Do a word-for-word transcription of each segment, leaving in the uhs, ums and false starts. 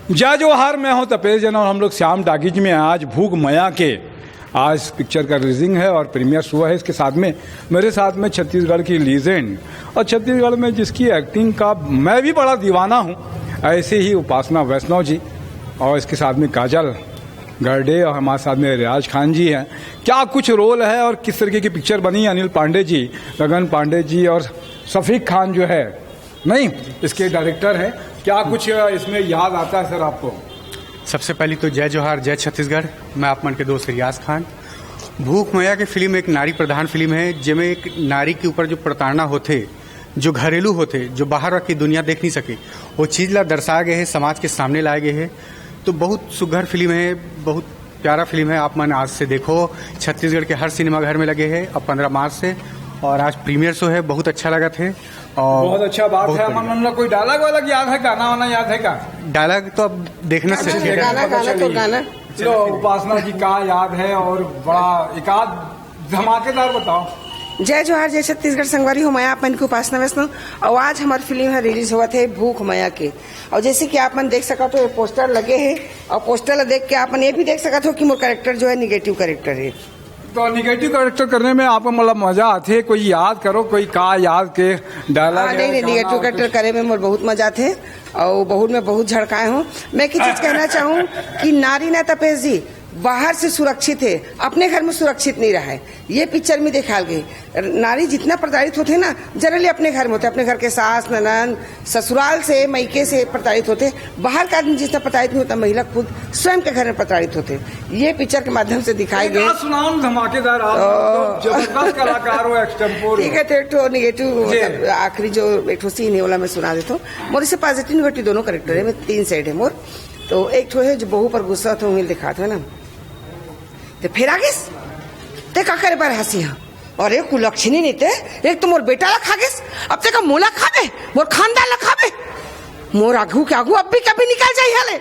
जय जोहार, मैं हूं तपेश जैन और हम लोग श्याम टाकीज में आज भूख मया के आज पिक्चर का रिलीजिंग है और प्रीमियर शो है। इसके साथ में मेरे साथ में छत्तीसगढ़ की लीजेंड और छत्तीसगढ़ में जिसकी एक्टिंग का मैं भी बड़ा दीवाना हूं, ऐसे ही उपासना वैष्णव जी और इसके साथ में काजल गर्डे और हमारे साथ में रियाज खान जी हैं। क्या कुछ रोल है और किस तरीके की पिक्चर बनी? अनिल पांडे जी, गगन पांडे जी और शफीक खान जो है, नहीं, इसके डायरेक्टर हैं। क्या कुछ इसमें याद आता है सर आपको? सबसे पहली तो जय जोहार, जय छत्तीसगढ़। मैं आप मन के दोस्त रियाज खान। भूख मया के फिल्म एक नारी प्रधान फिल्म है, जेमे एक नारी के ऊपर जो प्रताड़ना होथे, जो घरेलू होथे, जो बाहर की दुनिया देख नहीं सके, वो चीज ला दर्शाया गया है, समाज के सामने लाया गया है। तो बहुत सुघर फिल्म है, बहुत प्यारा फिल्म है। आप मन आज से देखो, छत्तीसगढ़ के हर सिनेमा घर में लगे है अब पंद्रह मार्च से, और आज प्रीमियर शो है, बहुत अच्छा लगा थे। और बहुत अच्छा बात बहुत है। बढ़िया। अमन, मतलब कोई डायलॉग वायलॉग याद है, गाना वाना याद है क्या? डायलॉग तो अब देखना से गाना गाना तो गाना। चलो, उपासना जी का याद है और बड़ा एक आध धमाकेदार बताओ। जय जोहार, जय छत्तीसगढ़ संगवारी हो। मैं आप मन के उपासना वैष्णव और आज हमार फिल्म है रिलीज होवत है भूख मया के। और जैसे कि आप मन देख सकत हो, ये पोस्टर लगे है और पोस्टर ला देख के आप मन ये भी देख सकत हो कि मोर कैरेक्टर जो है निगेटिव कैरेक्टर है। तो निगेटिव कैरेक्टर करने में आपको मतलब मजा आते है? कोई याद करो, कोई का याद के डायलॉग हाँ, नहीं नहीं, निगेटिव कैरेक्टर करे में मोर बहुत मजा आते है और बहुत, मैं बहुत झड़काए हूँ। मैं एक चीज कहना चाहूँ कि नारी ना, तपेश जी, बाहर से सुरक्षित है, अपने घर में सुरक्षित नहीं रहा है। ये पिक्चर में दिखाल गई, नारी जितना प्रताड़ित होते ना, जनरली अपने घर में होते, अपने घर के सास, ननंद, ससुराल से, मईके से प्रताड़ित होते। बाहर का आदमी जितना प्रताड़ित नहीं होता, महिला खुद स्वयं के घर में प्रताड़ित होते। ये पिक्चर के माध्यम से दिखाए गए। सुनाओ ना धमाकेदार, आप ओ। तो जबरदस्त कलाकार हो, एक्सटेम्पोर। ठीक है, तो एक ठो निगेटिव, जी। मतलब आखिरी जो एक ठो सीन है, वाला मैं सुना देता हूँ। मोर से पॉजिटिव निगेटिव दोनों कैरेक्टर है, मैं तीन साइड है मोर। तो एक ठो है जो बहू पर गुस्सा था, उन्हें दिखात है ना, ते फेर आ गिस, ते का करे बर हंसी हा? अरे कुलक्षणी नहीं ते, एक तो मोर बेटा ला खा गिस, अब ते का मोला खाबे, मोर खानदान ला खाबे, मोर आगू के आगू अब भी कभी निकल जाई हले,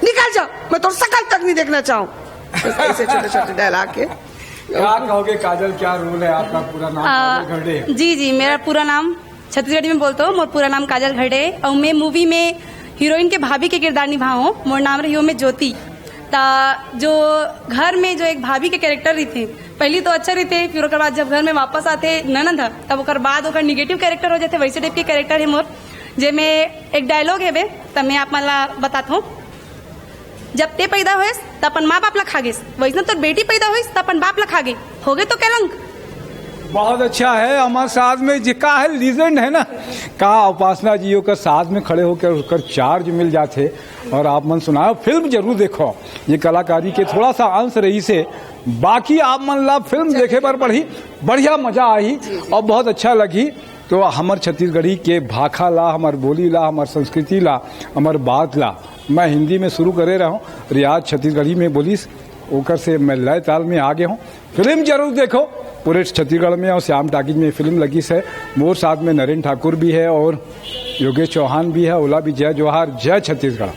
निकल जा, मैं तोर शकल तक नहीं देखना चाहूँ। बस ऐसे छोटे छोटे डायलॉग के। क्या कहोगे काजल, क्या रोल है आपका? पूरा नाम आ, काजल घरडे है। जी जी, मेरा पूरा नाम, छत्तीसगढ़ी में बोलता हूँ, मोर पूरा नाम काजल घरडे है और मैं मूवी में हीरोइन के भाभी के किरदार निभाऊँ। मोर नाम रही हो मैं ज्योति। ता जो घर में जो एक भाभी के कैरेक्टर रहिथे, पहली तो अच्छा रहिथे, फिर ओकर बाद जब घर में वापस आथे ननद ह, तब ओकर बाद ओकर निगेटिव कैरेक्टर हो जाथे। वैसे टाइप के कैरेक्टर है मोर, जेमे एक डायलॉग हेबे, त मैं आप मन ला बताथों। जब ते पैदा होइस, त अपन माँ बाप ला खा गेस, वैसने तोर बेटी पैदा होइस, त अपन बाप ला खा गे, हो गे तो कलंक। बहुत अच्छा है। हमारे साथ में जी का है, लीजेंड है ना, का उपासना जी ओकर साथ में खड़े होकर ओकर चार्ज मिल जाते। और आप मन सुनाओ, फिल्म जरूर देखो, ये कलाकारी के थोड़ा सा अंश रहिसे, बाकी आप मन ला फिल्म देखे बर बढ़ी, बढ़िया मजा आही और बहुत अच्छा लगी। तो हमर छत्तीसगढ़ी के भाखा ला, हमर बोली ला, हमर संस्कृति ला, हमर बात ला मैं हिंदी में शुरू करे रहूं, रियाज छत्तीसगढ़ी में बोलिस, ओकर से मैं लय ताल में आ गया हूँ। फिल्म जरूर देखो, पूरे छत्तीसगढ़ में और श्याम टाकीज में फिल्म लगिस है। मोर साथ में नरेंद्र ठाकुर भी है और योगेश चौहान भी है। ओला भी जय जोहार, जय छत्तीसगढ़।